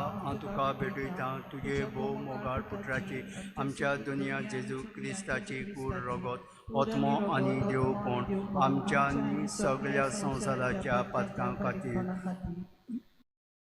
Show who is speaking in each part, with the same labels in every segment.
Speaker 1: हांव तुका भेटयतां तुजे भोव मोगाळ पुत्राची आमच्या दुनिया जेजू क्रिस्ताची कूड रगत आत्मो आनी देवपण आमच्या आनी सगळ्या संवसाराच्या पातकां खातीर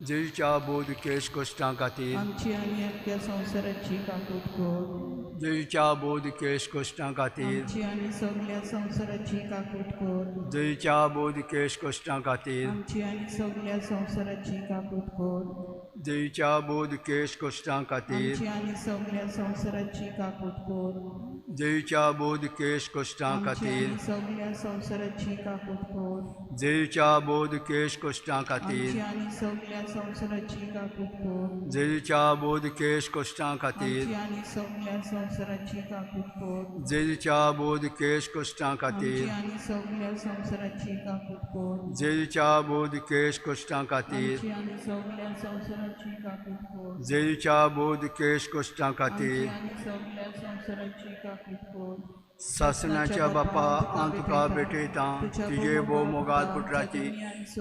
Speaker 1: जेजूच्या बोध केश कश्टां खातीर
Speaker 2: आमची आनी अख्ख्या संवसाराची काकूट कर.
Speaker 1: जेजूच्या बोध केश कश्टां खातीर
Speaker 2: आमची आनी सगळ्या संवसाराची काकूट कर.
Speaker 1: जेजूच्या बोध केश कश्टां खातीर
Speaker 2: आमची आनी सगळ्या संवसाराची काकूट कर.
Speaker 1: जेजूच्या बोध केश कश्टां खातीर
Speaker 2: आमची आनी सगळ्या संवसाराची काकूट कर.
Speaker 1: जेजूच्या बोध केश कश्टां
Speaker 2: आमची
Speaker 1: खातीर
Speaker 2: आनी सगळ्या संवसाराची काकूट कर.
Speaker 1: जेजूच्या बोध केश कश्टां खातीर
Speaker 2: आमची आनी सगळ्या संवसाराची काकूट कर.
Speaker 1: जेजूच्या बोध केश कश्टां खातीर
Speaker 2: आमची आनी सगळ्या संवसाराची काकूट कर.
Speaker 1: जेजूच्या बोध केश कश्टां खातीर
Speaker 2: आमची आनी सगळ्या संवसाराची काकूट कर.
Speaker 1: जेजूच्या बोध केश कश्टां खातीर
Speaker 2: आमची आनी सगळ्या संवसाराची काकूट कर.
Speaker 1: जेजूच्या बोध केश कश्टां खातीर
Speaker 2: आमची आनी सगळ्या संवसाराची काकूट कर.
Speaker 1: सासणाच्या बापा हांव तुका भेटयतां तुजे भोव मोगाळ पुत्राची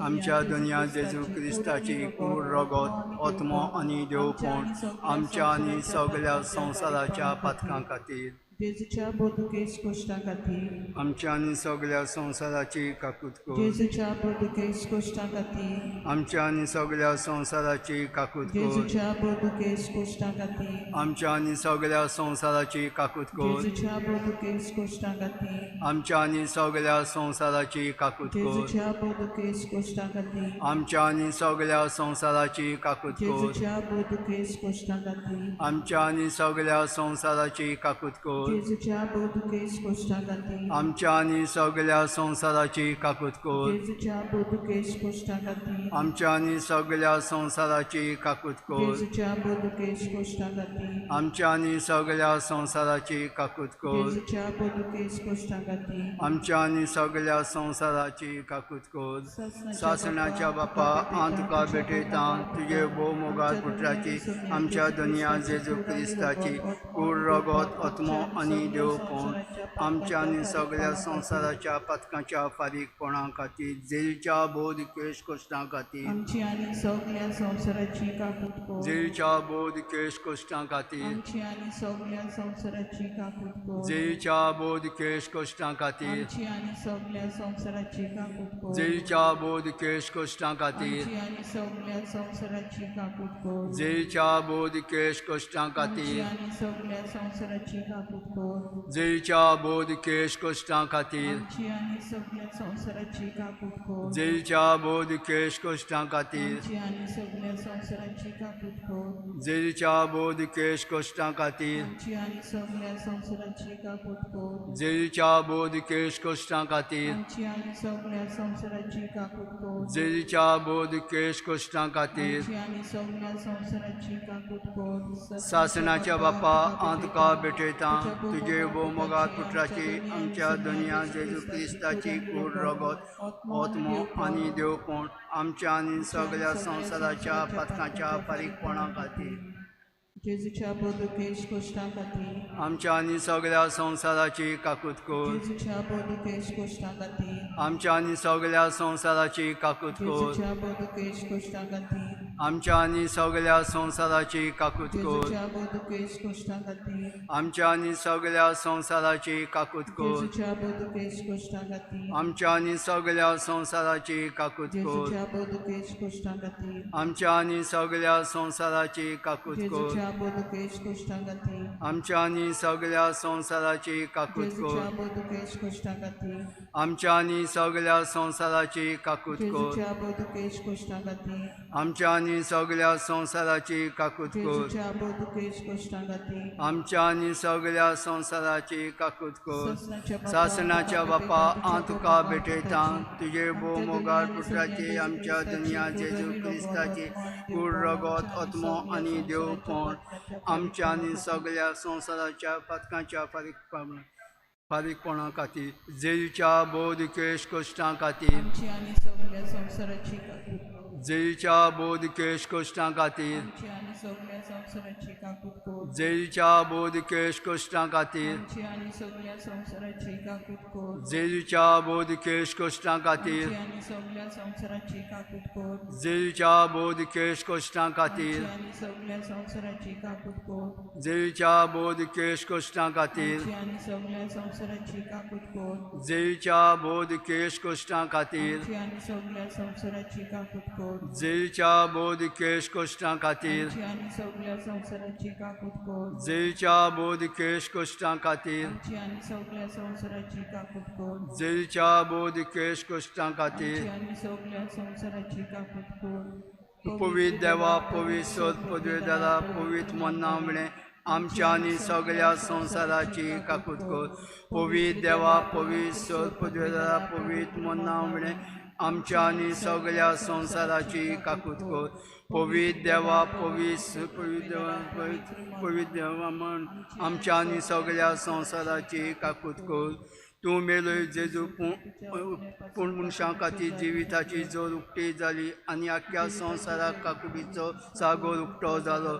Speaker 1: आमच्या दुनिया जेजू क्रिस्ताची कूड रगत आत्मो आनी देवपण आमच्या आनी सगळ्या संवसाराच्या पातकां खातीर
Speaker 2: जेजूच्या बोधुकेश कश्टां खातीर
Speaker 1: आमच्या आनी सगळ्या संवसाराची काकूत कर.
Speaker 2: जेजूच्या बोधुकेश कश्टां खातीर
Speaker 1: आमच्या आनी सगळ्या संवसाराची काकूत कर.
Speaker 2: जेजूच्या बोधुकेश कश्टां खातीर
Speaker 1: आमच्या आनी सगळ्या संवसाराची काकूत कर.
Speaker 2: जेजूच्या बोधुकेश कश्टां खातीर
Speaker 1: आमच्या आनी सगळ्या संवसाराची काकूत कर.
Speaker 2: जेजूच्या बोधुकेश कश्टां खातीर
Speaker 1: आमच्या आनी सगळ्या संवसाराची काकूत कर.
Speaker 2: जेजूच्या बोधुकेश कश्टां खातीर
Speaker 1: आमच्या आनी सगळ्या संवसाराची काकूत कर.
Speaker 2: जेजूच्या बोधुकेश कश्टां खातीर
Speaker 1: आमच्या आनी सगळ्या संवसाराची काकूत कर.
Speaker 2: जेजूच्या बोधुकेश कश्टां खातीर
Speaker 1: आमच्या आनी सगळ्या संवसाराची काकूत कर.
Speaker 2: जेजूच्या बोधुकेश कश्टां खातीर
Speaker 1: आमच्या आनी सगळ्या संवसाराची काकूत कर.
Speaker 2: जेजूच्या बोधुकेश कश्टां खातीर
Speaker 1: आमच्या आनी सगळ्या संवसाराची काकूत कर. सासणाच्या बापा हांव तुका भेटयतां तुजे भोव मोगाळ पुत्राची आमच्या दुनिया जेजू क्रिस्ताची कूड रगत आत्मो आनी देवपण आमच्या आनी सगळ्या संवसाराच्या पातकांच्या फारीकपणा खातीर जेजूच्या बोध केश कश्टां खातीर
Speaker 2: आमची आनी सगळ्या संवसाराची काकूट कर.
Speaker 1: जेजूच्या बोध केश कश्टां खातीर
Speaker 2: आमची आनी सगळ्या संवसाराची काकूट कर.
Speaker 1: जेजूच्या बोध केश कश्टां खातीर
Speaker 2: आमची आनी सगळ्या संवसाराची काकूट कर.
Speaker 1: जेजूच्या बोध केश कश्टां खातीर
Speaker 2: आमची आनी सगळ्या संवसाराची काकूट कर.
Speaker 1: जेजूच्या बोध केश कश्टां
Speaker 2: आमची
Speaker 1: खातीर
Speaker 2: आनी सगळ्या संवसाराची काकूट कर.
Speaker 1: जेजूच्या बोध केश कश्टां खातीर
Speaker 2: आमची आनी सगळ्या संवसाराची काकूट कर.
Speaker 1: जेजूच्या बोध केश कश्टां खातीर
Speaker 2: आमची आनी सगळ्या संवसाराची काकूट कर.
Speaker 1: जेजूच्या बोध केश कश्टां खातीर
Speaker 2: आमची आनी सगळ्या संवसाराची काकूट कर.
Speaker 1: जेजूच्या बोध केश कश्टां खातीर
Speaker 2: आमची आनी सगळ्या संवसाराची काकूट कर.
Speaker 1: जेजूच्या बोध केश कश्टां खातीर
Speaker 2: आमची आनी सगळ्या संवसाराची काकूट कर.
Speaker 1: सासणाच्या बापा हांव तुका भेटयतां तुजे भोव मोगाळ पुत्राची आमच्या दुनिया जेजू क्रिस्ताची कूड रगत आत्मो आनी देवपण आमच्या आनी सगळ्या संवसाराच्या पातकांच्या फारीकपणा खातीर
Speaker 2: जेजूच्या बोधुकेश कश्टां खातीर
Speaker 1: आमच्या आनी सगळ्या संवसाराची काकूत कर.
Speaker 2: जेजूच्या बोधुकेश कश्टां खातीर
Speaker 1: आमच्या आनी सगळ्या संवसाराची काकूत कर.
Speaker 2: जेजूच्या बोधुकेश कश्टां खातीर
Speaker 1: आमच्या आनी सगळ्या संवसाराची काकूत कर.
Speaker 2: जेजूच्या बोधुकेश कश्टां खातीर
Speaker 1: आमच्या आनी सगळ्या संवसाराची काकूत कर.
Speaker 2: जेजूच्या बोधुकेश कश्टां खातीर
Speaker 1: आमच्या आनी सगळ्या संवसाराची काकूत कर.
Speaker 2: जेजूच्या बोधुकेश कश्टां खातीर
Speaker 1: आमच्या आनी सगळ्या संवसाराची काकूत कर.
Speaker 2: जेजूच्या बोधुकेश कश्टां खातीर
Speaker 1: आमच्या आनी सगळ्या संवसाराची काकूत कर.
Speaker 2: जेजूच्या बोधुकेश कश्टां खातीर
Speaker 1: आमच्या आनी सगळ्या संवसाराची काकूत कर.
Speaker 2: जेजूच्या बोधुकेश कश्टां खातीर
Speaker 1: आमच्या आनी सगळ्या संवसाराची काकूत कर.
Speaker 2: जेजूच्या बोधुकेश कश्टां खातीर
Speaker 1: आमच्या आनी सगळ्या संवसाराची काकूत कर. सासणाच्या बापा हांव तुका भेटयतां तुजे भोव मोगाळ पुत्राची आमच्या दुनिया जेजू क्रिस्ताची कूड रगत आत्मो आनी देवपण आमच्या आनी सगळ्या संवसाराच्या पातकांच्या फारीकपणा खातीर जेजूच्या बोध केश कश्टां खातीर
Speaker 2: आमची आनी सगळ्या संवसाराची काकूट कर.
Speaker 1: जेजूच्या भोव दुखेश कश्टां खातीर,
Speaker 2: आमची आनी सगळ्या संवसाराची काकूत कर।
Speaker 1: जेजूच्या भोव दुखेश कश्टां खातीर,
Speaker 2: आमची आनी सगळ्या संवसाराची काकूत कर।
Speaker 1: जेजूच्या भोव दुखेश कश्टां खातीर,
Speaker 2: आमची आनी सगळ्या संवसाराची काकूत कर।
Speaker 1: जेजूच्या भोव दुखेश कश्टां खातीर,
Speaker 2: आमची आनी सगळ्या संवसाराची काकूत कर।
Speaker 1: जेजूच्या भोव दुखेश कश्टां खातीर,
Speaker 2: आमची आनी सगळ्या संवसाराची काकूत कर।
Speaker 1: जेजूच्या भोव दुखेश कश्टां खातीर,
Speaker 2: आमची आनी सगळ्या संवसाराची काकूत कर।
Speaker 1: जेजूच्या भोव दुखेश कश्टां खातीर,
Speaker 2: आमची आनी सगळ्या संवसाराची काकूत कर।
Speaker 1: जेजूच्या भोव दुखेश कश्टां खातीर,
Speaker 2: आमची आनी सगळ्या संवसाराची काकूत कर।
Speaker 1: जेजूच्या भोव दुखेश कश्टां खातीर,
Speaker 2: आमची आनी सगळ्या संवसाराची काकूत कर।
Speaker 1: पवित्र देवा, पवित्र सोद पदवेदारा, पवित्र मन्ना म्हळें आमच्या आनी सगळ्या संवसाराची काकूत कर। पवित्र देवा, पवित्र सोद पदवेदारा, पवित्र मन्ना म्हळें आमच्या आनी सगळ्या संवसाराची काकूत कर। पवित्र देवा, पवित्र पवित्र देवा, पवित्र पवित्र देवा म्हण आमच्या आनी सगळ्या संवसाराची काकूत कर। तूं मेलोय जेजू, पूण मनशां खातीर जिविताची जोर उक्ती जाली आनी आख्ख्या संवसाराक काकुटीचो सागोर उक्तो जालो।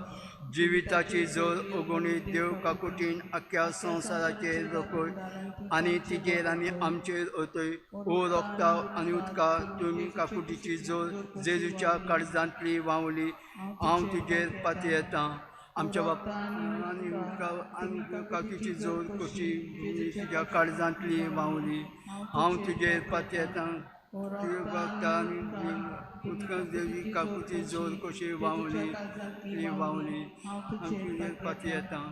Speaker 1: जिविताची जोर अगणीत देव काकुटीन आख्ख्या संवसाराचेर रखय आनी तिगेर आनी आमचेर ओतय। ओ रोगता आनी उदका, तुमी काकुटीची जोर जेजूच्या काळजांतली व्हांवली, हांव तुजेर पातयेतां। आमच्या बापा आनी उदका आनी काकीची जोर कशी तुज्या काळजांतली व्हांवली, हांव तुजेर पातयेतां। तुज्या भक्ता आनी उदकां देवी काकुची जोर कशी व्हांवली व्हांवली, हांव तुजेर पातयेतां।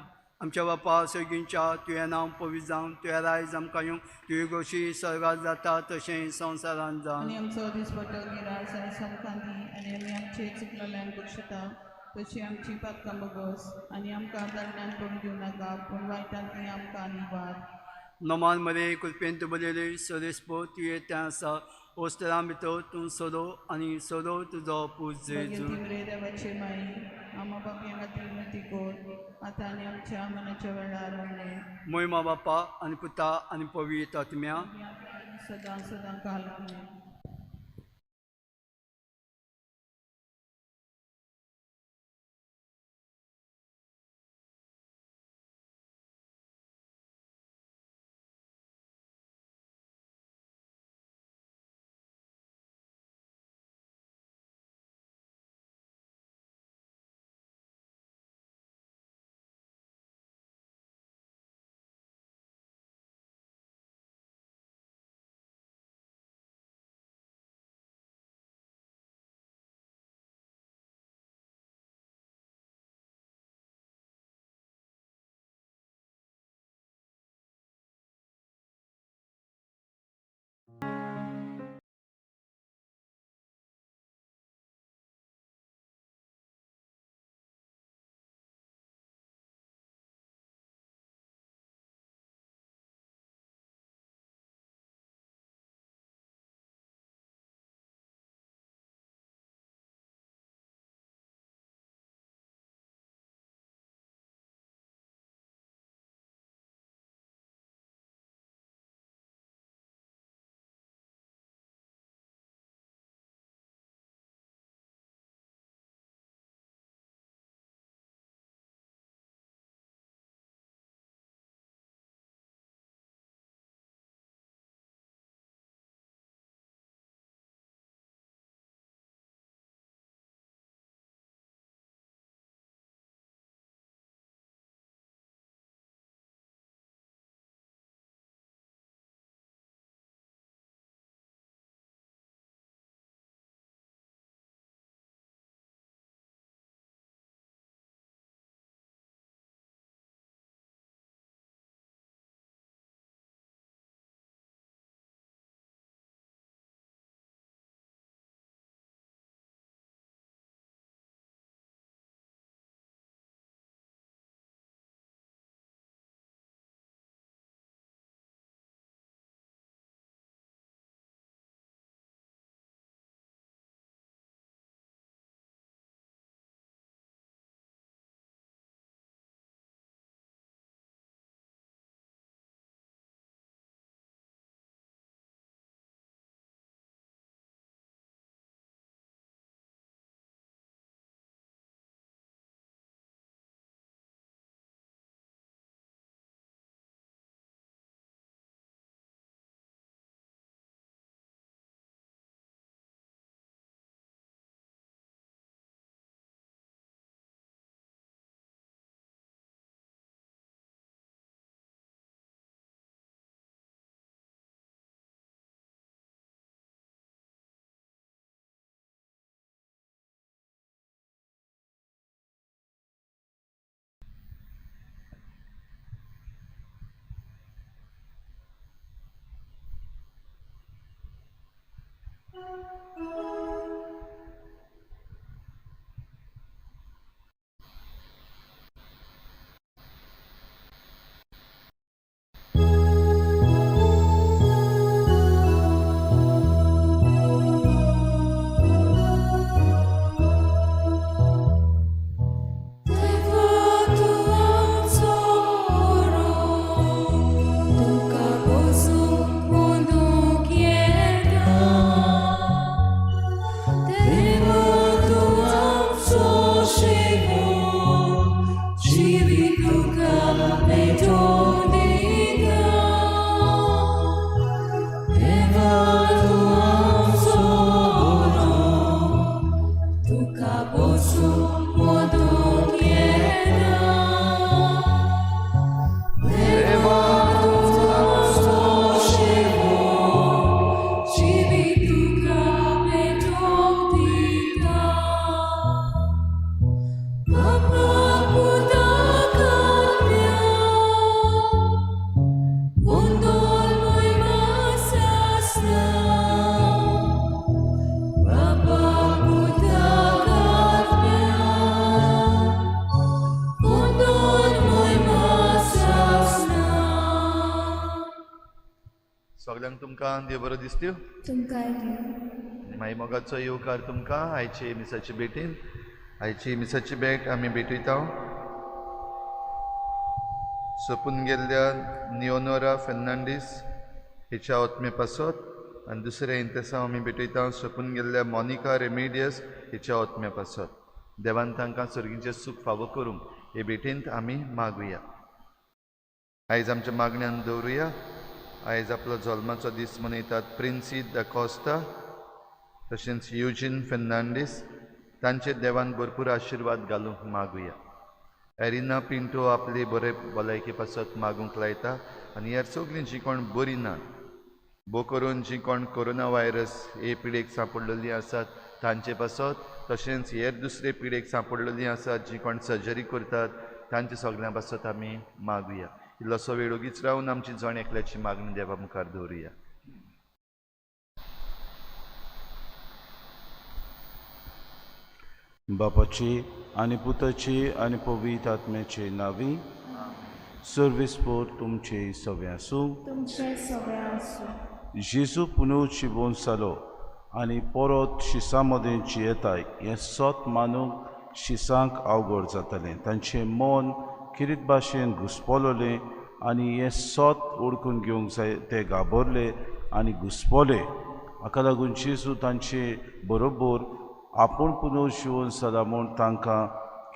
Speaker 1: आमच्या बापा सगळींच्या तुवें नांव पवित्र जावं, तुवें रायज आमकां येवं, तुवें गोशी स्वर्गात जाता तशें संवसारांत जावं।
Speaker 2: आनी आमचो दिसपट्टो गिरास आनी आमकां दी आनी आमी आमचे चुकलेल्यांक बक्षता तशी आमची पातकां बगस आनी आमकां दंडान पडूंक दिवं नाका, पूण वायटांतली आमकां निवार।
Speaker 1: नमान मरे कृपेन तूं बरयले सरेस्पो तुवें तें आसा, ओस्तरां भितर तूं सोदो आनी सोदो तुजो पूत जेजू।
Speaker 2: रे देवाचे माई, आमा बापया खातीर विनंती कर, आतां आनी आमच्या मनाच्या वेळार आमेन।
Speaker 1: मोहिमा बापा आनी पुता आनी पवित्र आत्म्या,
Speaker 2: सदां सदां काल आमेन।
Speaker 3: सगळ्यांक तुमकां देव बरो दिसत्यो मागीर मोगाचो येवकार तुमकां आयचे मिसाचे भेटीन. आयची मिसाची भेट आमी भेटयता सोपून गेल्ल्या नियोनोरा फेर्नांडीस हिच्या ओतमे पासत आनी दुसरें इंतेसांव आमी भेटयता सोपून गेल्ल्या मोनिका रेमेडियस हिच्या ओतमे पासत. देवान तांकां सर्गीचें सूख फावो करूंक हे भेटींत आमी मागुया. आयज आमच्या मागण्यान दवरुया. आयज आपलो जल्माचो दीस मनयतात प्रिन्सी the Costa तशेंच युजीन फेर्नांडीस तांचे देवान भरपूर आशिर्वाद घालूंक मागुया. एरिना पिंटो आपली बरे भलायके पासत मागूंक लायता आनी ह्या सगळीं जी कोण बरी ना भो करून जी कोण कोरोना व्हायरस हे पिडेक सांपडलेली आसात तांचे पासत तशेंच हेर दुसरे पिडेक सांपडलेली आसात जी कोण सर्जरी करतात तांचे सगळ्यां पासत आमी मागुया. इल्लोसो वेळ ओगीच रावन आमची जण एकल्याची मागणी देवा मुखार दवरुया.
Speaker 4: बापाची आनी पुताची आनी पवित्र आत्म्याचे नांवी. सर्वीस पोर तुमचे सगळे आसूं. जेजू पुनव जिवोन जालो आनी परत शिसां मदें जियेताय हें सत मानूंक शिसांक अवघड जातालें. तांचें मन किरीत भाशेन घुसपलोलें आनी हें सत ओळखून घेवंक जाय ते घाबरले आनी घुसपले. हाका लागून जेजू तांचे बरोबर आपूण पुनव जिवोन जाला म्हूण तांकां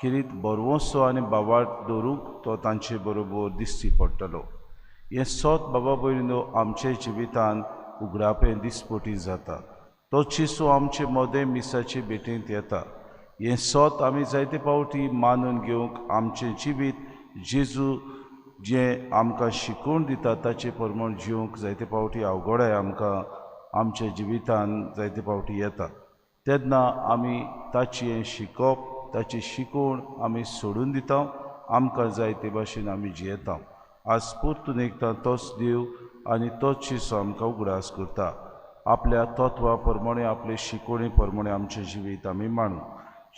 Speaker 4: किरीत बरवसो आनी बावाट दवरूंक तो तांचे बरोबर दिश्टी पडटलो. हें सत बाबा भयणीनो आमच्या जिवितान उगडापें दिसपटी जाता. तो जेजू आमचे मदें मिसाचे भेटेंत येता. हें सत आमी जायते फावटी मानून घेवंक आमचें जिवीत जेजू जें आमकां शिकोवन दिता ताचे प्रमाण जिवंक जायते फावटी अवघडाय आमकां आमच्या जिवितान जायते फावटी येता. तेन्ना आमी ताचें शिकप ताची शिकोवण आमी सोडून दिता. आमकां जाय ते भाशेन आमी जियेता. आज परतून एकदां तोच देव आनी तोच जेजू आमकां उगडास करता. आपल्या तत्वा प्रमाणे आपले शिकोवणे प्रमाणे आमचें जिवीत आमी मांडू.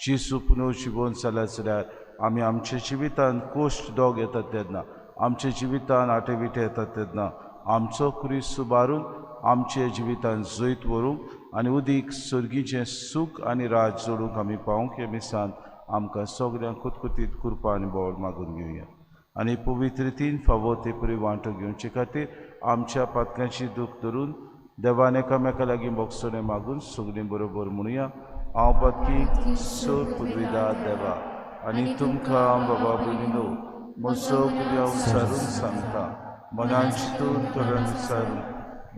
Speaker 4: जेजू पुनव जिवोन जाल्या जाल्यार आमी आमच्या जिवितान कोश्ट दोग येतात तेन्ना आमच्या जिवितान आटे विटे येतात तेन्ना आमचो क्रिस्त सुबारून आमच्या जिवितान जैत व्हरूंक आनी उदीक सर्गीचें सूख आनी राज जोडूंक आमी पावूंक हे मिसान आमकां सगळ्यांक कुतकुतीत कृपा आनी बोळ मागून घेवया. आनी पवित्र रितीन फावो ते परी वांटो घेवचे खातीर आमच्या पातकांची दूख धरून देवान एकामेका लागीं बोगसणें मागून सगळीं बरोबर म्हणुया. हांव पातकी सोर पुदविदा देवा आनी तुमकां बाबा भयणीनो म्हजो गुन्यांव सारून सांगता. मनान चिंतून तोंडान विचारून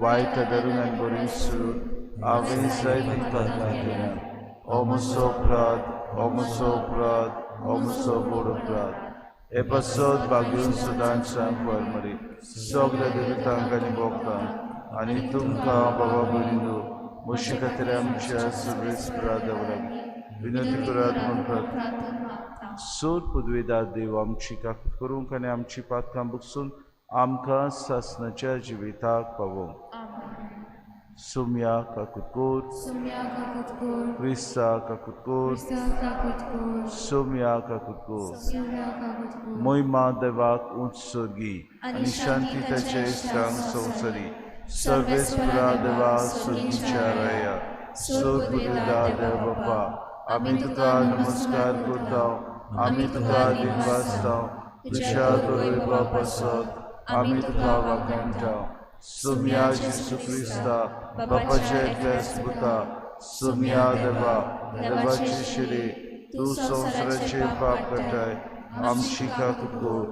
Speaker 4: वायट धरून आनी बरी सोडून हांवें जायतीं पातकां केल्यात. हो म्हजो अपराध, हो म्हजो अपराध, हो म्हजो व्हड अपराध. हे पासत भागून सदांच मरी सगळ्या देवतांक आनी भोगतांक आनी तुमकां बाबा भयणीनो म्हजे खातीर आमच्या सगळेच देवळाक विनंती करात म्हूण प्रार्थना. सोर पुदवेदार देव आमची काकूत करूंक आनी आमची पातकां बुकसून आमकां सासणाच्या जिविताक पावोवंक. सुम्या काकुतकोर, क्रिस्ता काकुतकोर, सुम्या काकुतकोर। मोहिमा देवाक उंच सोर्गी आनी शांती ताचे इश्टांक संवसारी। सर्वेस्परा देवा सोर्गीच्या राया, सोर्गुदा देव बापा, आमी तुका नमस्कार करता, आमी तुका दिनवासता, तुज्या दरोय पासत आमी तुका वाखाणटा। सुम्या जेजू क्रिस्ता बापाच्या एकल्याच पुता, सुम्या देवा देवाची शिरे, तूं संवसाराचे पाप काडटाय, आमची काकूट कर।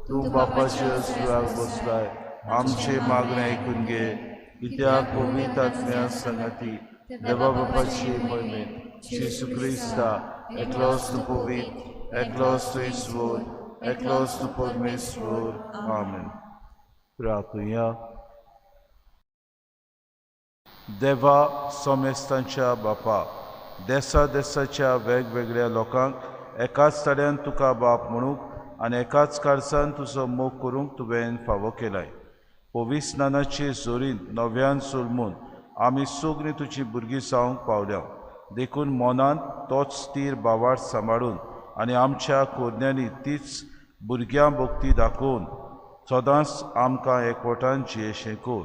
Speaker 4: तूं बापाच्या सुराक बसलाय, आमचे मागणें आयकून घे, कित्याक पवित्र आत्म्या सांगाती देवा बापाची मोहिमेंत जेजू क्रिस्ता एकलोच तूं पवित्र, एकलोच तूं ईश्वर, एकलोच तूं परमेश्वर। आमेन। प्रार्थुया। देवा सोमेस्तांच्या बापा, देसा देसाच्या वेगवेगळ्या लोकांक एकाच तड्यान तुका बाप म्हणूंक आनी एकाच कारसान तुजो मोग करूंक तुवें फावो केलाय। पवित्र स्नानाचे जोरीन नव्यान सोलमून आमी सगळीं तुजी भुरगीं जावंक पावल्या, देखून मनांत तोच स्थीर भावार्थ सांबाळून आनी आमच्या कोरण्यांनी तीच भुरग्यां भक्ती दाखोवन सदांच आमकां एकवटान जियेशें कर।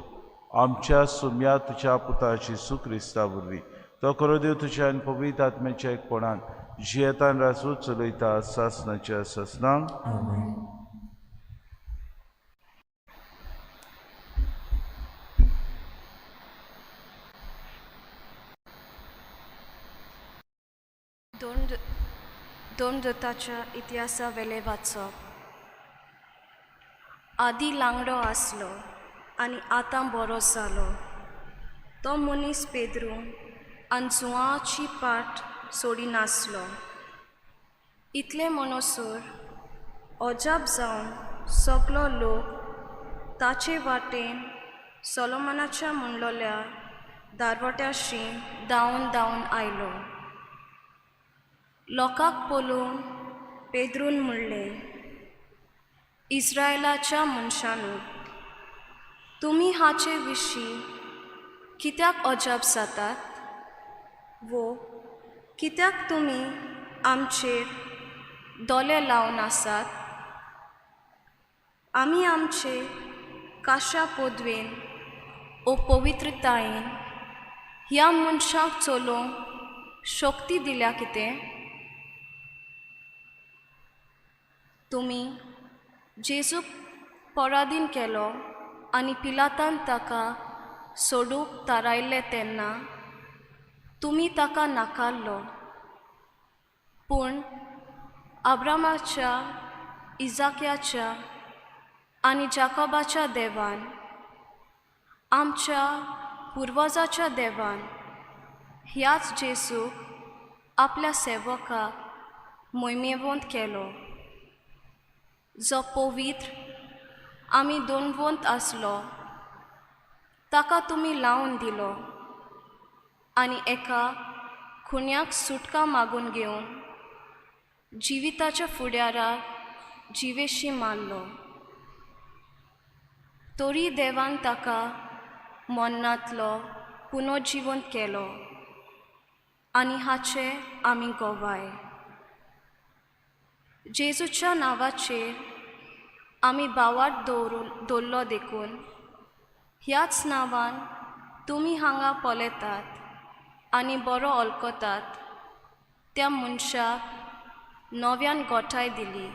Speaker 4: आमच्या सुम्या तुज्या पुता जेजू क्रिस्ता वरवीं तो करो देव तुज्या आनी पवित्र आत्म्याच्या एकपणान जियेतान राजू चलयता सासनाच्या सासनांक।
Speaker 5: दोन दत्ताच्या इतिहासा वेले वाचप। आदी लांगडो आसलो आनी आतां बरो जालो। तो मनीस पेद्रू आनी जुवाची पाट सोडिनासलो। इतले म्हणसर अजाप जावन सगलो लोक ताचे वाटेन सोलोमनाच्या म्हणलोल्या दारवट्याशी धांवन धांवन आयलो। लोकांक पळोवन पेद्रून म्हणलें, इस्रायलाच्या मनशानू, तुमी हाचे विशीं कित्याक अजाप जातात वो कित्याक तुमी आमचेर दोले लावन आसात? आमी आमचे काशा पदवेन ओ पवित्रतायेन ह्या मनशाक चलोवंक शक्ती दिल्या कितें? तुमी जेजूक पराधीन केलो आनी पिलातान ताका सोडूंक थारायल्लें तेन्ना तुमी ताका नाकारलो। पूण अब्रामाच्या, इजाक्याच्या आनी जाकोबाच्या देवान, आमच्या पुर्वजाच्या देवान ह्याच जेजूक आपल्या सेवकाक मोहिमेवंत केलो, जो पवित्र आमी दोनवंत आसलो ताका तुमी लावन दिलो आनी एका खुन्याक सुटका मागून घेवन जिविताच्या फुडाराक जिवेशी मारलो। तरी देवान ताका मरणांतलो पुनर्जिवंत केलो आनी हाचे आमी गवाय। जेजूच्या नांवाचेर आमी भावार्थ दवरलो देखून ह्याच नांवान तुमी हांगा पळयतात आनी बरो वळखतात त्या मनशाक नव्यान गोठाय दिली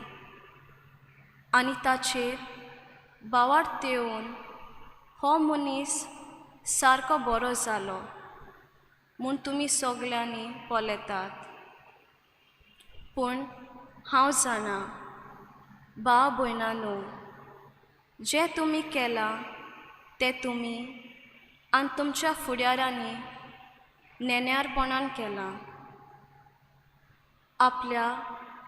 Speaker 5: आनी ताचेर भावार्थ येवन हो मनीस सारको बरो जालो म्हूण तुमी सगल्यांनी पळयतात। पूण हांव जाणा भाव भयणांनो, जें तुमी केलां तें तुमी आनी तुमच्या फुडारांनी नेण्यारपणान केलां। आपल्या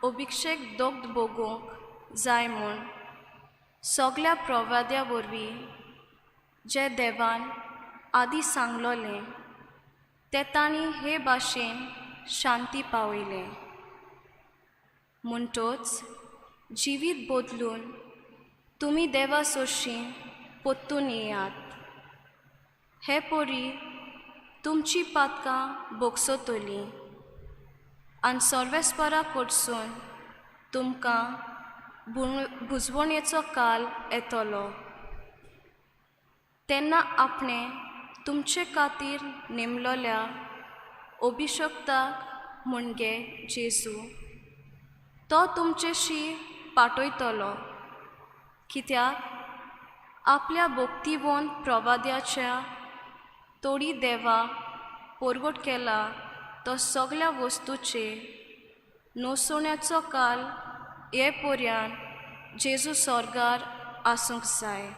Speaker 5: अभिक्षेक दोग भोगूंक जाय म्हूण सगल्या प्रवाद्या वरवीं जें देवान आदीं सांगलोलें तें तांणी हे भाशेन शांती पावयलें। म्हणटच जिवीत बदलून तुमी देवा सोरशीं परतून येयात। हे परी तुमची पातकां भोगसतलीं आनी सर्वेस्परा कडसून तुमकां भुजवणेचो काल येतलो. तेन्ना आपणें तुमचे खातीर नेमलोल्या अभिशक्ताक म्हणजे जेजू तो तुमचेशी पाठयतलो, कित्याक आपल्या भक्तिवंत प्रवाद्याच्या तोडी देवा परगट केला तो सगळ्या वस्तूचे नसोण्याचो काल हे पर्यान जेजू स्वर्गार आसूंक जाय.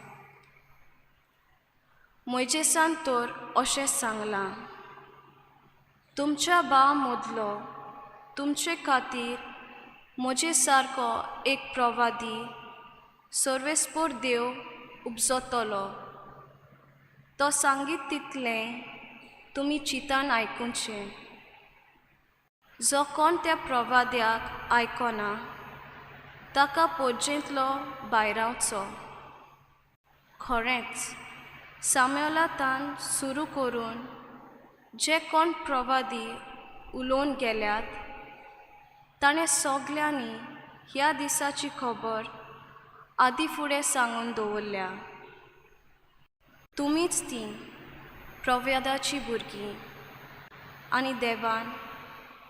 Speaker 5: मोयजेसान तर अशें सांगलां, तुमच्या भाव मदलो तुमचे खातीर म्हजे सारको एक प्रवादी सर्वेस्पोर देव उपजतलो, तो सांगीत तितलें तुमी चिंतान आयकुचें. जो कोण त्या प्रवाद्याक आयकना ताका पोरजेंतलो भायरावचो. खरेंच साम्योलातान सुरू करून जे कोण प्रवादी उलोवन गेल्यात ताणें सगल्यांनी ह्या दिसाची खबर आदी फुडें सांगून दवरल्या. तुमीच तीं प्रव्यादाचीं भुरगीं आनी देवान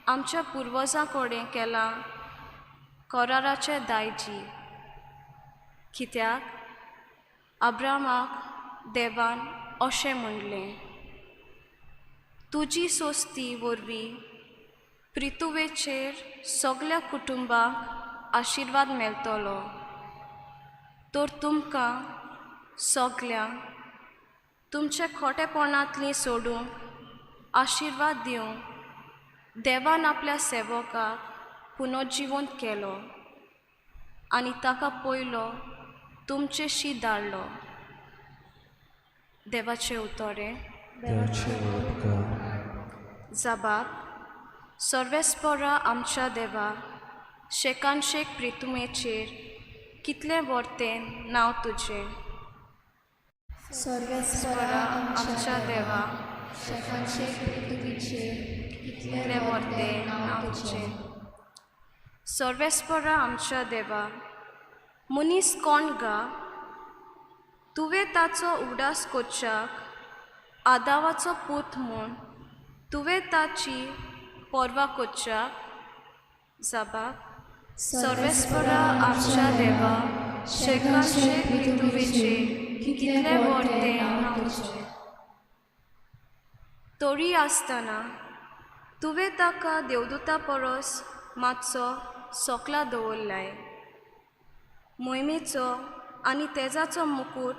Speaker 5: आमच्या पुर्वजां कडेन केलां कराराचें दायजी, कित्याक अब्रामाक देवान अशें म्हणलें, तुजी सोस्ती वरवीं पृथुवेचेर सगल्या कुटुंबाक आशिर्वाद मेळटलो. तर तुमकां सगल्यांक तुमच्या खोटेपणांतलीं सोडूंक आशिर्वाद दिवंक देवान आपल्या सेवकाक पुनर्जिवंत केलो आनी ताका पयलो तुमचेशी धाडलो. देवाचें उतरें. जबाब. सर्वेस्परा आमच्या देवा, शेकानशेक प्रितुमेचेर कितलें वर्तें नांव तुजें.
Speaker 6: सर्वेस्परा
Speaker 5: आमच्या देवा,
Speaker 6: शेकानशेक पृथ्वीचेर
Speaker 5: कितलें वर्तें नांव तुजें. सर्वेस्परा आमच्या देवा, मनीस कोण गा तुवें ताचो उगडास करच्याक आदावाचो पूत म्हूण तुवें ताची पर्वा करच्याक. जबाब. सर्वेस्परा आमच्या देवा, शेकानशेक पृथ्वीचेर कितलें वर्तें नांव तुजें. तरी आसतना तुवें ताका देवदूता परस मातसो सोकला दवरलाय, मोहिमेचो आनी तेजाचो मुकूट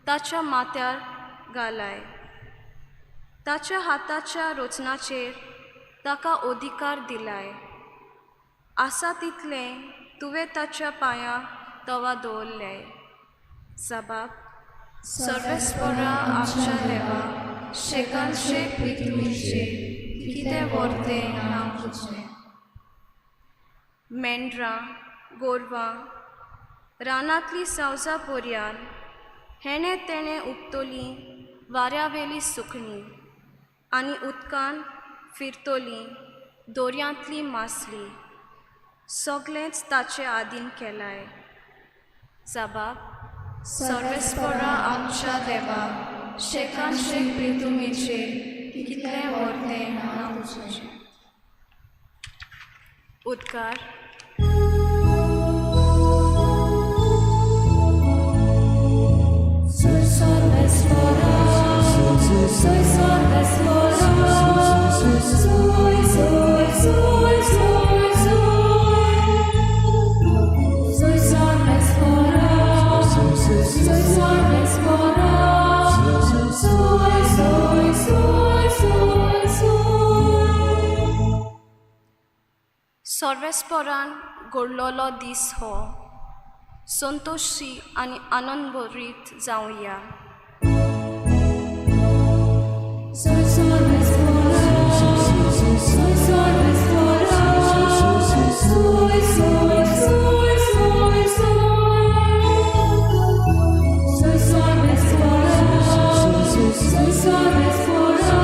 Speaker 5: ताच्या माथ्यार घालाय, ताच्या हाताच्या रचनाचेर ताका अधिकार दिलाय. आसा तितलें तुवें ताच्या पांयां तवा दवरलाय. जबाब. सर्वेस्परा आमच्या देवा, शेकानशेक पृथ्वीचेर कितें वर्तें नांव तुजें. मेंढरां, गोरवां, रानांतलीं सावजां पर्यान हेणें तेणें उबतलीं वाऱ्यावेलीं सुकणीं आनी उदकान फिरतलीं दर्यांतली मासली, सगळेंच ताचे आदीन केलाय. जबाब. सर्वेस्परा आमच्या देवा, शेकानशेक पृथ्वीचेर कितलें वर्तें नांव तुजें. उद्गार.
Speaker 6: Soy सर्वेस्परा, soy सर्वेस्परा, soy, soy, soy, soy, soy. Soy सर्वेस्परा, soy सर्वेस्परा, soy, soy, soy, soy, soy.
Speaker 5: सर्वेस्परान घडलोलो दीस हो, संतोशी आनी आनंदभरीत जावया.
Speaker 6: Soy सर्वेस्परा, soy सर्वेस्परा, soy, soy, soy, soy, soy. Soy सर्वेस्परा, soy सर्वेस्परा,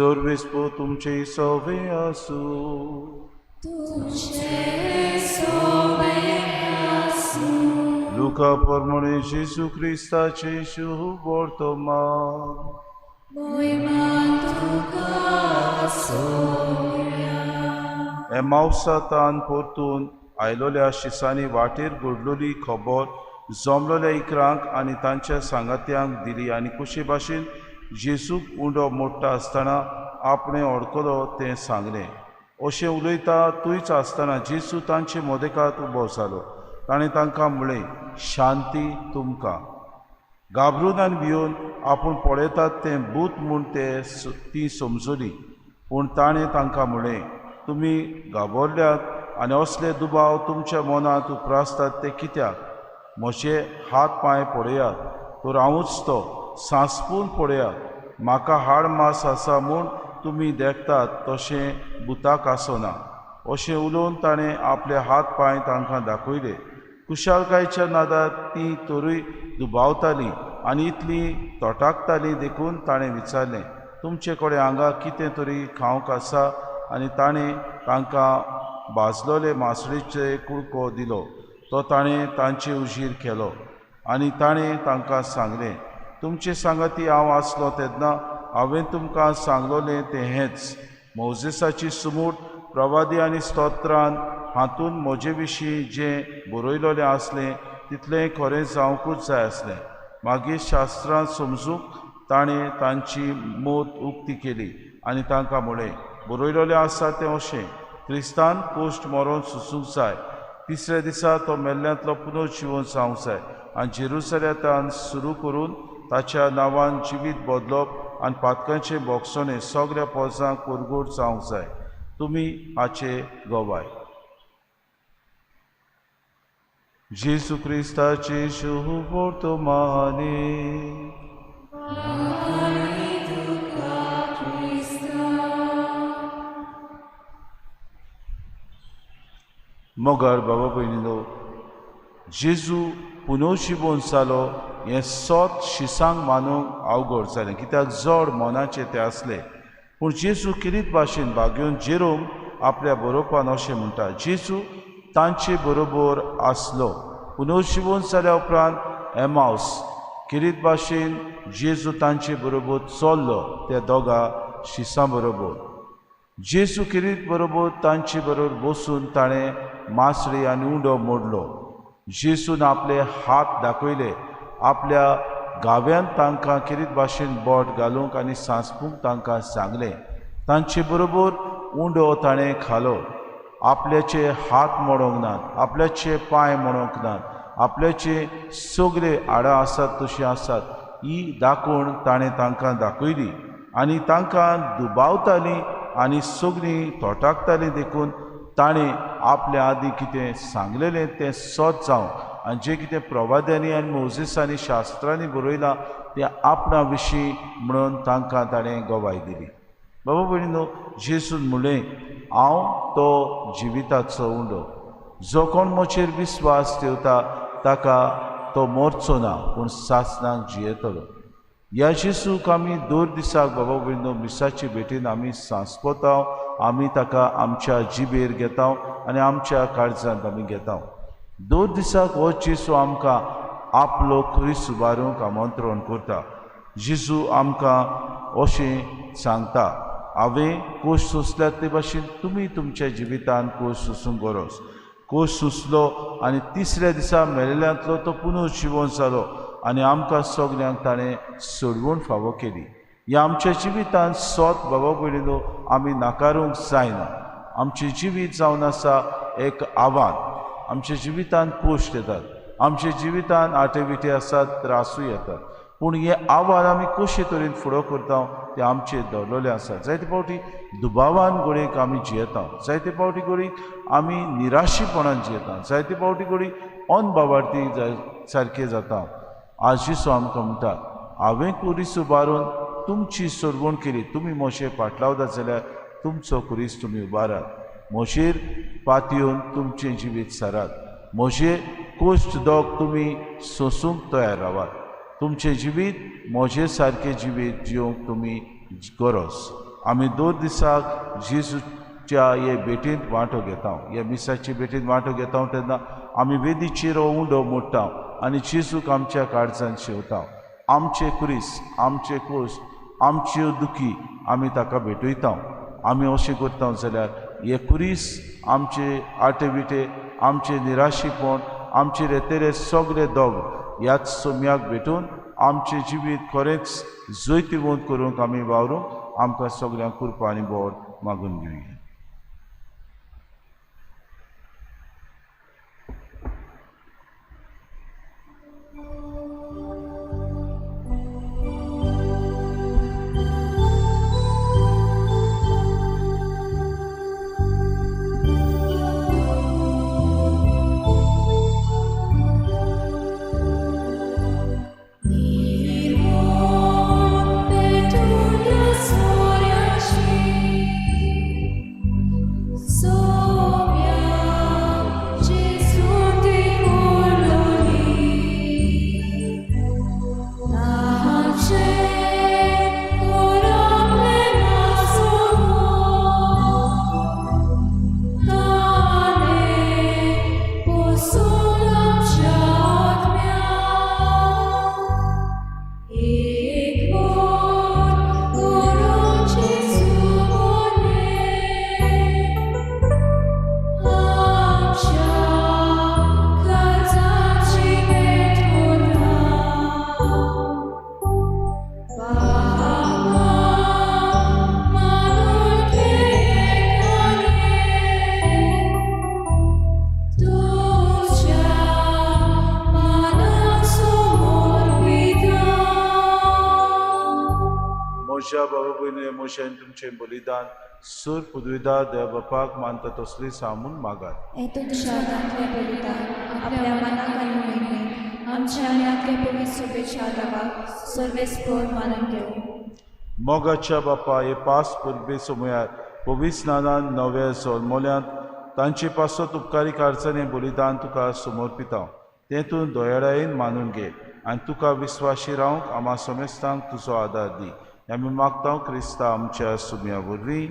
Speaker 4: सर्वेस्पो तुमचे सवे आसूं.
Speaker 6: तुझे सोवे आसूं.
Speaker 4: लुका प्रमाणे जेजू क्रिस्ताचे शुभ वर्तमान.
Speaker 6: मोहिमा तुका सोया.
Speaker 4: एमावसातान परतून आयलोल्या शिसांनी वाटेर घडलोली खबर जमलोल्या इकरांक आनी तांच्या सांगात्यांक दिली आनी कशे भाशेन जेजूक उंडो मोडटा आसतना आपणें अडकलो तें सांगलें. अशें उलयता थंयच आसतना जेजू तांचे मदेकात उबो जालो. ताणें तांकां म्हळें, शांती तुमकां. घाबरून आनी भिवन आपूण पळयतात तें भूत म्हूण ते ती समजली. पूण ताणें तांकां म्हळें, तुमी घाबरल्यात आनी असले दुबाव तुमच्या मनांत उप्रासतात ते कित्याक? म्हजे हात पांय पळयात, तर हांवूच तो. सांसपून पळयात, म्हाका हाड मास आसा म्हूण तुमी देखतात तशें भुताक आसना. अशें उलोवन ताणें आपले हात पांय तांकां दाखयले. कुशालकायच्या नादात ती तरूय दुबावताली आनी इतली तोटाकताली देखून ताणें विचारलें, तुमचे कडेन हांगा कितें तरी खावंक आसा? आनी ताणें तांकां भाजलोले मासळेचे कुडको दिलो. तो ताणें तांचे उजीर केलो आनी ताणें तांकां सांगलें, तुमचे सांगाती हांव आसलो तेन्ना हांवें तुमकां सांगलोलें तें हेंच. मोजेसाची सुमूट, प्रवादी आनी स्तोत्रान हातूंत म्हजे विशीं जें बरयलोलें आसलें तितलें खरें जावंकूच जाय आसलें. मागीर शास्त्रां समजूंक ताणें तांची मत उक्ती केली आनी तांकां म्हळें, बरयलोलें आसा तें अशें, क्रिस्तान कोश्ट मरोन सोसूंक जाय, तिसऱ्या दिसा तो मेल्ल्यांतलो पुनर्जिवन जावंक जाय आनी जेरुसलेमांत सुरू करून ताच्या नांवान जिवीत बदलप आनी पातकांचें भोगसणें सगळ्या पोजांक परगट जावंक जाय. तुमी हाचे गवाय. जेजू क्रिस्ताचे शुभ वर्तमाने. मोगाळ बाबा भयणीनो, जेजू पुनर्जिवन जालो हें सत शिसांक मानूंक अवघड जालें, कित्याक जड मनाचें तें आसलें. पूण जेजू किरीत भाशेन भागेवन जेरोम आपल्या बरोवपान अशें म्हणटा, जेजू तांचे बरोबर आसलो. पुनर्जिवन जाल्या उपरांत एमावस किरीत भाशेन जेजू तांचे बरोबर चल्लो त्या दोगा शिसां बरोबर. जेजू किरीत बरोबर तांचे बरोबर बसून ताणें मासळी आनी उंडो मोडलो. जेजून आपले हात दाखयले, आपल्या गाव्यांत तांकां किरीत भाशेन बोट घालूंक आनी सांसपूंक तांकां सांगलें. तांचे बरोबर उंडो ताणें खालो. आपल्याचे हात मोडूंक नात, आपल्याचे पांय मोडूंक नात, आपल्याचे सगळे हाडां आसात तशीं आसात ही दाखोवन ताणें तांकां दाखयली आनी तांकां दुबावतालीं आनी सगळीं तोटाकतालीं देखून ताणें आपल्या आदीं कितें सांगलेलें तें सत जावं आनी जें कितें प्रवाद्यांनी आनी मोजेसांनी शास्त्रांनी बरयलां तें आपणा विशीं म्हणून तांकां ताणें गवाय दिली. बाबा भयणीनो, जेजून म्हणलें, हांव तो जिविताचो उंडो, जो कोण म्हजेर विस्वास ठेवता ताका तो मरचो ना पूण सासणाक जियेतलो. ह्या जेजूक आमी दर दिसाक बाबा भयणीनो मिसाचे भेटीन आमी सांसपता, आमी ताका आमच्या जिबेर घेता आनी आमच्या काळजांत आमी घेता. दर दिसाक हो जेजू आमकां आपलो खुरीस उबारूंक आमंत्रण करता. जेजू आमकां अशें सांगता, हांवें कोश सोंसल्यात ते भाशेन तुमी तुमच्या जिवितान कोश सोंसूंक गरज. कोश सोंसलो आनी तिसऱ्या दिसा मेलेल्यांतलो तो पुनर्जिवन जालो आनी आमकां सगल्यांक ताणें सोडवण फावो केली. ह्या आमच्या जिवितान सत बाबा भयणीनो आमी नाकारूंक जायना. आमचें जिवीत जावन आसा एक आव्हान. आमच्या जिवितान कोश्ट येतात, आमच्या जिवितान आटे विटे आसात, त्रासूय येतात, पूण हें आव्हान आमी कशे तरेन फुडो करता तें आमचेर दवरलेलें आसा. जायते फावटी दुबावान घडयेक आमी जियेता, जायते फावटी घडयेक आमी निराशीपणान जियेता, जायते फावटी घडयेक अनबावार्थी सारकें जाता. आज जेजू आमकां म्हणटा, हांवें खुरीस उबारून तुमची सोडवण केली, तुमी म्हजे पाटलावता जाल्यार तुमचो खुरीस तुमी उबारात, म्हजेर पातयेवन तुमचें जिवीत सारात, म्हजे कोश्ट दोग तुमी सोंसूंक तयार रावात, तुमचें जिवीत म्हजे सारकें जिवीत जिवंक तुमी गरज. आमी दर दिसाक जेजूच्या हे भेटींत वांटो घेता, ह्या मिसाचे भेटींत वांटो घेता तेन्ना आमी वेदीचेर उंडो मोडटा आनी जेजूक आमच्या काळजान शेवता। आमचे क्रिस, आमचे कोश, आमच्यो दुखी आमी ताका भेटयता। आमी अशें करता जाल्यार हे कुरीस आमचे आटे विटे, आमचे निराशीपण, आमचे रेतेरे सगळे दोग ह्याच सोम्याक भेटून आमचें जिवीत खरेंच जैतिवंत करूंक आमी वावरूंक आमकां सगळ्यांक कृपा आनी बोड मागून घेवया। मोशान तुमचें बलिदान सूर पुदविदा देव बापाक मानता तसली सामून मागात।
Speaker 6: तुमच्या हातांतलें बलिदान आपल्या मनाक आनी मोहिमेक आमच्या आनी आपल्या पवित्र शुभेच्छा देवाक सर्वेस्पर मानून घेवं।
Speaker 4: मोगाच्या बापा हे पास परबे समयार पवित्र स्नानान नव्या जल्मल्यांत तांचे पासत उपकारी कारचाने बलिदान तुका समर्पिता, तें तूं दयाळायेन मानून घे आनी तुका विस्वाशी रावंक आमा समेस्तांक तुजो आदार दी। आमी मागता क्रिस्ता आमच्या सुम्या वरवीं।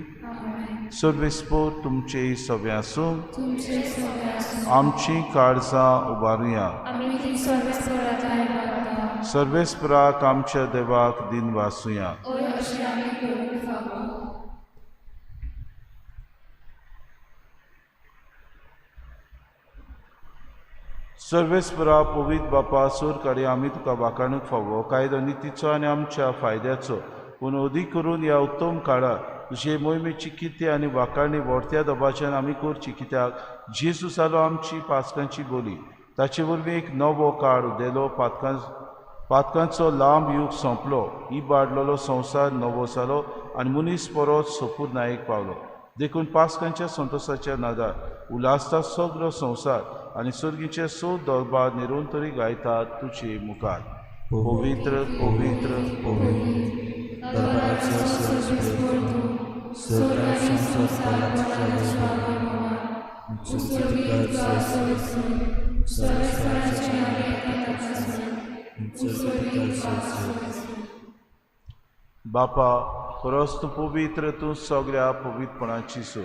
Speaker 4: सर्वेस्पर तुमचे सगळें आसूं, आमची काळजां उबारुया। सर्वेस्पराक आमच्या देवाक दिन वासुया। सर्वेस्परा पवित्र बापा सूर कार्य आमी तुका वाखाणूंक फावो कायदो नितीचो आनी आमच्या फायद्याचो पूण अदीक करून ह्या उत्तम काळार तुजे मोहिमेची कितें आनी वाखाणी व्हडत्या दबाच्यान आमी करची, कित्याक जेजू जालो आमची पास्कांची बोली, ताचे वरवीं एक नवो काळ उदेलो, पातकांचो लांब यूग सोंपलो, इबाडलेलो संवसार नवो जालो आनी मनीस परत सोपूर नायक पावलो। देखून पास्कांच्या संतोसाच्या नादार उल्हासता सगळो संवसार आनी सर्गीचे सो दरबार निरंतरी गायतात तुजे मुखार। पवित्र पवित्र पवित्र बापा खरोच तूं पवित्र, तूं सगळ्या पवित्रपणाची सोड,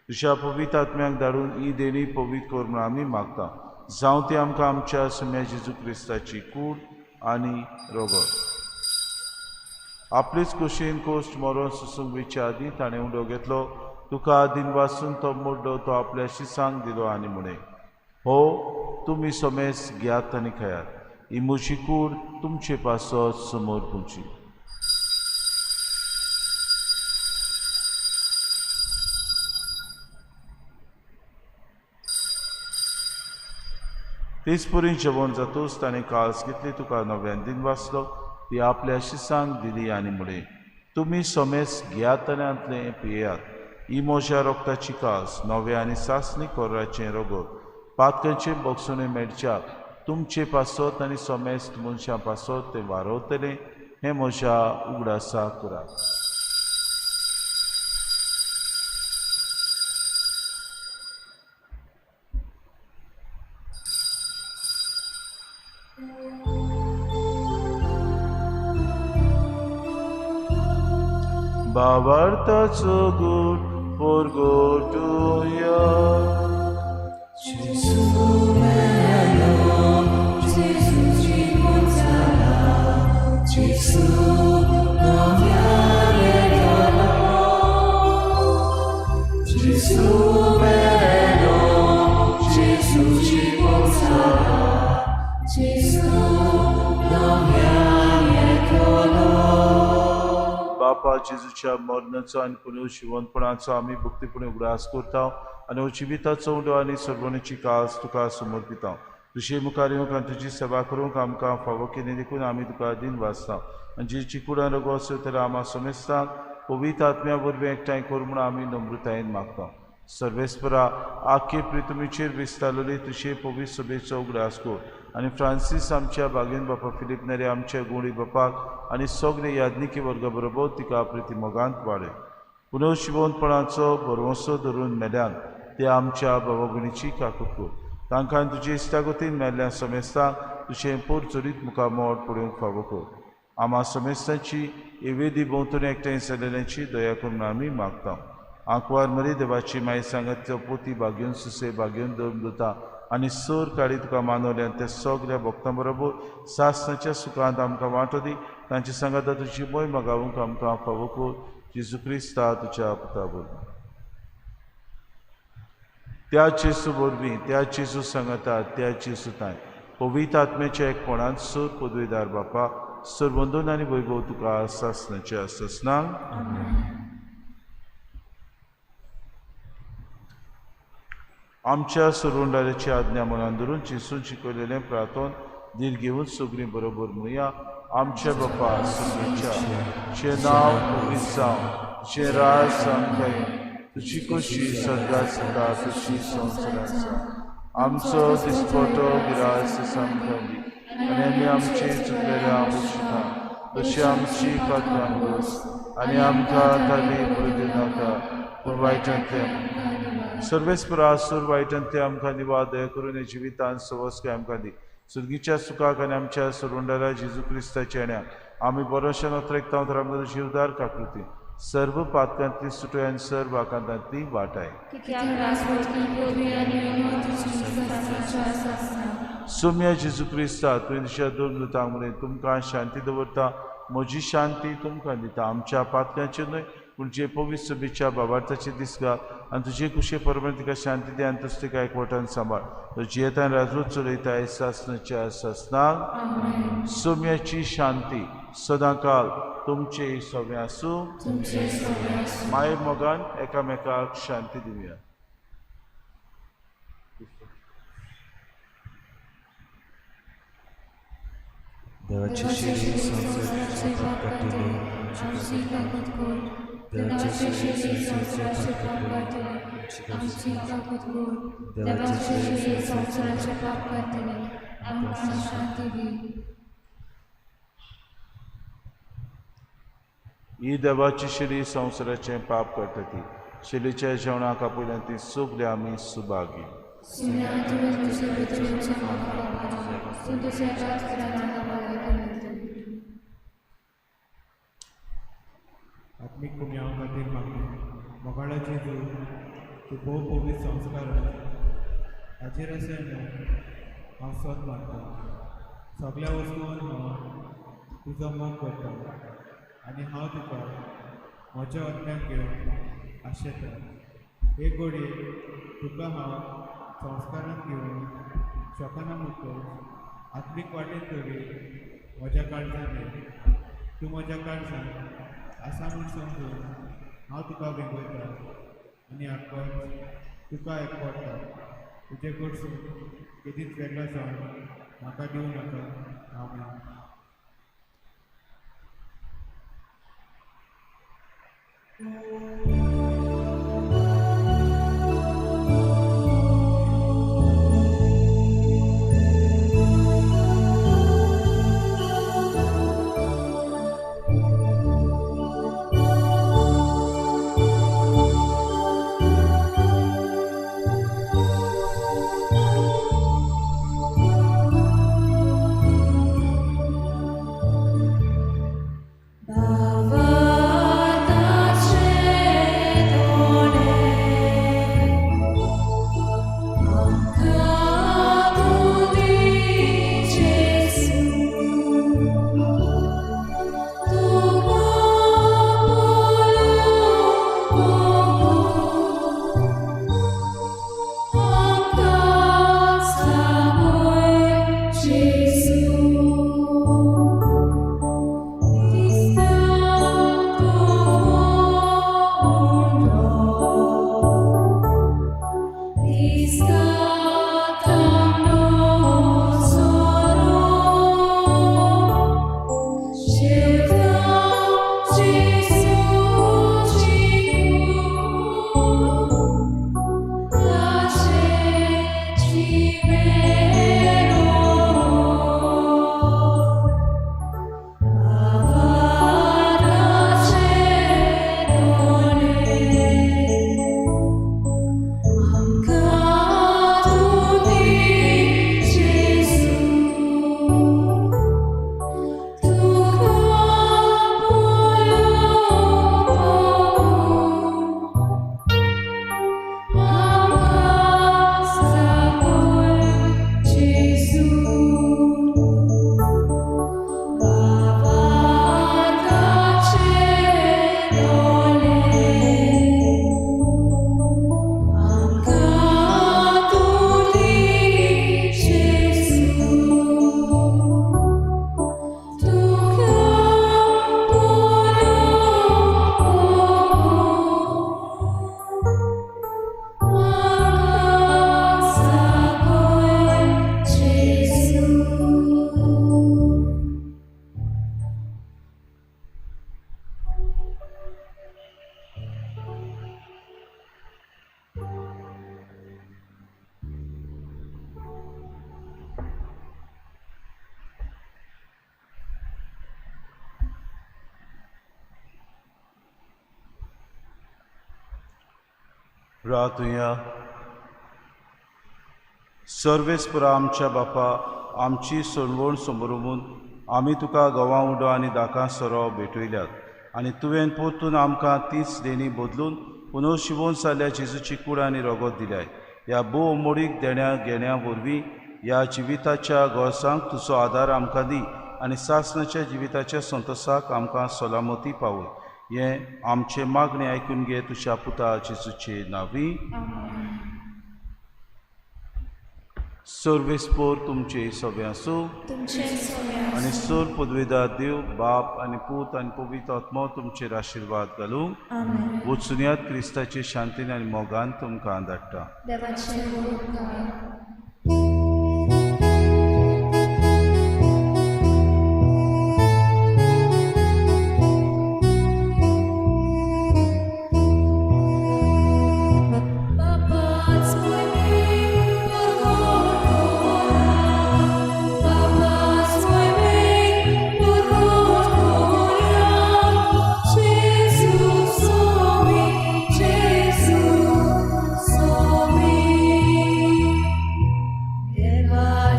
Speaker 4: तुज्या पवित्र आत्म्याक धाडून ही देणी पवित्र कर म्हूण आमी मागता। जावं ती आमकां आमच्या सुम्या जेजू क्रिस्ताची कूड आनी रगत। आपलेच कुशीन कोश्ट मरोन सुसूंक वयच्या आदीं ताणें उडो घेतलो, तुका आदीन वासून तो मोडलो, तो आपल्या शिसांक दिलो आनी म्हणें, हो तुमी समेस घेयात आनी खायात, ही म्हजी कूड तुमचे पासत समोर पुची। तेच पुरी जेवण जातूच ताणें काळस घेतली, तुका नव्यान दिन वाचलो, ती आपल्या शिसांक दिली आनी म्हणें, तुमी समेस घेयात आनी हांतलें पियेयात, ही म्हज्या रोगताची कास नव्या आनी सासणी कोराचें रगत, पातकांचें बोगसणें मेळच्याक तुमचे पासत आनी समेस्त मनशां पासत तें वारवतलें, हें म्हज्या उगडासा करात। भावार्थाचो गूट परगटुया. बापा जेजूच्या मरणाचो आनी पुनर्जिवनपणाचो आमी भक्तीपणे उगडास करता आनी जिविताचो उंडो आनी सर्वणीची कास तुका समर्पिता. तुजे मुखार येवंक आनी तुजी सेवा करूंक आमकां फावो केली देखून आमी तुका दिन वाचता आनी जेची कुडान रोगो आसता तर आमा समेस्तांक पवित्र आत्म्या वरवीं एकठांय कर म्हूण आमी नम्रतायेन मागता. सर्वेस्परा आखे प्रितुमीचेर विस्तारलेली तुजे पवित्र सभेचो उगडास कर आनी फ्रांसीस आमच्या बागेन बापा फिलीप नेरे आमच्या गुणी बापाक आनी सगळे याज्ञिकी वर्गा बरोबर तिका प्रिती मोगांत वाडय. पुनर्जिवनपणाचो भरवंसो धरून मेल्यान ते आमच्या बाबा भयणीची काकूट कर. तांकां तुजे इश्टागतीन मेल्ल्या समेस्तांक तुजें पोरचोरीत मुखामोड पळोवंक फावो कर. आमा समेस्तांची एवेदी भोंवतणी एकठांय जाल्ल्यांची दया करून आमी मागता. आंकवार मरी देवाची माय सांगात पोती बागेवन सुसे बागेवन दवरून दवरता आनी सोर काळी तुका मानवले आनी त्या सगळ्या भक्तां बरोबर सासणाच्या सुखांत आमकां वांटो दी. तांचे सांगाता तुजी मोय मागावंक आमकां फावो कर. जेजू क्रिस्ता तुज्या पुता वरवीं. त्या जेजू वरवीं, त्या जेजू सांगाता, त्या जेजू तांय पवित्र आत्म्याच्या एकपणान सोर पदवीदार बापा सर्वंदन आनी वैभव तुका सासणाच्या सासणाक. आमच्या सुरुंडाराची आज्ञा मनान धरून जेजून शिकयलेलें प्रार्थन धीर घेवन सगळीं बरोबर म्हणुया. आमच्या बापा सगळ्याच्या तुजें नांव पवित्र जावं, तुजें राज आमकां येवं, तुजी खोशी स्वर्गांत जाता तशी संवसारांत जावं. आमचो दिसपटो गिरास आमकां दी आनी आमी आमचे चुकलेल्या बशिता तशी आमची पात्रां बस आनी आमकां ताली पडूं दिनाका पूण वायटांतले सर्वेस्परा सूर वायटांतले आमकां निवा. दया करून हे जिवितान सवस्काय आमकां दी. सुर्गीच्या सुखाक आनी आमच्या सुरुंडारा जेजू क्रिस्ताच्या येण्याक आमी बरोशे नोत्रेकता तर आमकां तुजी उदार काकृती सर्व पातकांतली सुटय आनी सर्व आकांतांतली वाटाय. सोम्या जेजू क्रिस्ता तुवें तुज्या दोन दुतांक म्हणलें तुमकां शांती दवरता, म्हजी शांती तुमकां दिता. आमच्या पातकांचेर न्हय पूण जे पवित्र सभेच्या बाबार्थाचे दिसगा आनी तुजे कुशे परमाण तिका शांती दी आनी तुज तिका एकवटान सांबाळ. तो जियेतान राजूच चलयता सासणाच्या सासणाक. सोम्याची शांती सदांकाल तुमचे सगळें आसूं. माये मोगान एकामेकाक शांती दिवया.
Speaker 7: देवाची शिरी संवसाराचे पाप काडटले, देवाची शिरी संवसाराचे पाप काडटले,
Speaker 6: आमची काकूट कर. देवाची शिरी संवसाराचे पाप काडटले, आमकां शांती दी.
Speaker 4: ही देवाची शिरी संवसाराचें पाप काडटा ती शिरीच्या जेवणाक आपयल्यान ती सगळी आमी सुभागी.
Speaker 8: आत्मीक कुम्यांव खातीर मागणें. मोगाळा जेजू, तूं भोव पवित्र संस्कार हाचेर अशें न्हय हांव सत मानता. सगळ्या वस्तून हांव तुजो मोग करता आनी हांव तुका म्हज्या आत्म्याक घेवन आशेता. हे घडये तुका हांव संस्कारांत घेवन शकना म्हणटकच आत्मीक वाटेन तरी म्हज्या काळजान ये. तूं म्हज्या काळजान आसा म्हूण समजून हांव तुका वेंगयता आनी आकच तुका एकवटता. तुजे कडसून केदीच वेगळो जावन म्हाका दिवं नाका. आमेन.
Speaker 6: Bhava
Speaker 4: रातुया. सर्वेस्परा आमच्या बापा, आमची सणवण समरून आमी तुका गंवा उडो आनी दाकां सोरो भेटयल्यात आनी तुवें परतून आमकां तीच देणी बदलून पुनव शिवोन जाल्ल्या जेजूची कूड आनी रगत दिल्याय. ह्या भोव मोडीक देण्या घेण्या वरवीं ह्या जिविताच्या गरजांक तुजो आदार आमकां दी आनी सासणाच्या जिविताच्या संतोसाक आमकां सलामती पावय. हें आमचें मागणें आयकून घे तुज्या पुता जेजूचे नांवी. सर्वेस्पोर तुमचे सगळे आसूं आनी सोर पदवेदार देव बाप आनी पूत आनी पवित्र आत्मो तुमचेर आशिर्वाद घालूं. वचुनयात क्रिस्ताचे शांतीन आनी मोगान तुमकां धाडटा.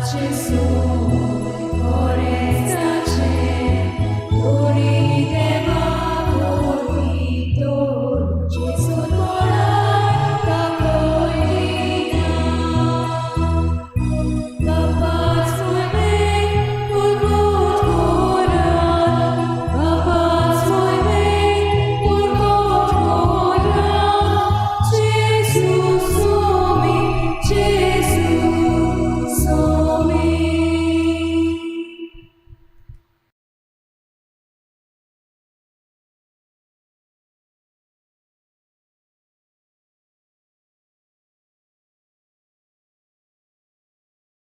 Speaker 6: Jesus.